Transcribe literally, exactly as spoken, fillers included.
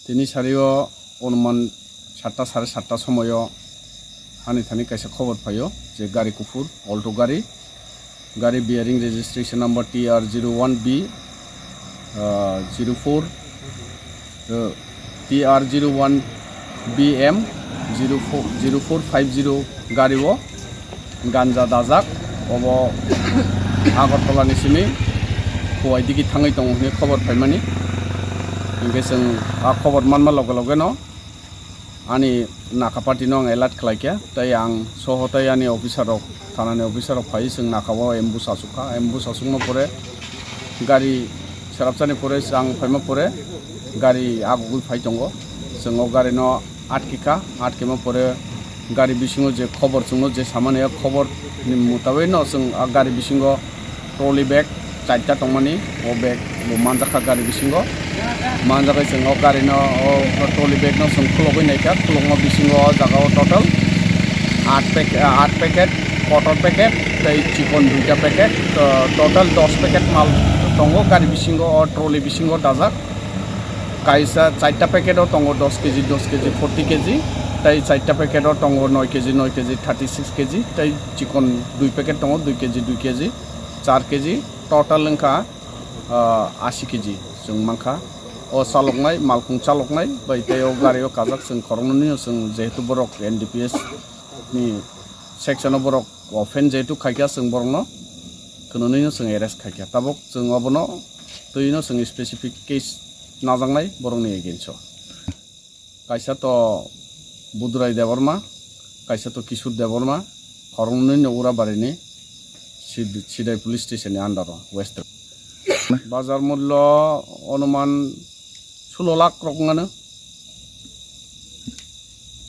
Tini sario onuman satta sare satta somoyo ani thani kaisa khobor phaio je gari kuphur, Alto gari, gari bearing registration number T R zero one B, ah, zero four, eh, T R zero one B M zero four, zero four five zero gari o ganja dajak, obo Agartala ni simi Kuwaidigi thangwi tongo hwnwi khobor phaimani. Hinkhe chwng a khobor manma loge loge no ani naka party no ang alert khlaikha, tei ang soho tei ani officer rok, thana ni officer rok phai chwng naka o ambush achukha, ambush achukma pore gari serapsani pore chwng phaima pore gari agugwi phai tongo, chwng o gari no atkikha, atkima pore gari bisingo je khobor chwngno je samani, o khobor ni mutabui no chwng a gari bisingo trolley bag charta tongmani, o bag bo manjakha gari bisingo. Manjagwi chwng o gari no, o trolley bag no chwng khulogwi naikha, khulokma bisingo o jaga o total aat pack-, aat packet, kotor packet tei chikon duita packet, to-, total dos packet mal tongo gari bisingo, o trolley bisingo dajak. Kaisa charta packet o tongo dos kg, dos kg, forty kg, tei charta packet o tongo noi kg, noi kg, thirty six kg, tei chikon dui packet tongo dui kg, dui kg, char kg, total wngkha, ah, ashi kg chwng mankha. O chaloknai, malkhung chaloknai bai tei o gari o kajak chwng khoroknwi no chwng jehetu borok N D P S ni section o borok offend jehetu khaikha, chwng borokno khwnwnwi no chwng arrest khaikha. Tabuk chwng obono twi no chwng specific case najaknai borokni against o. Kaisa to Budurai Debbarma, kaisa to Kishore Debbarma, khoroknwi no Urabarini Sid-, Sidai police station ni under o West. Bazar mullo onuman sulo lakh rok wngmano.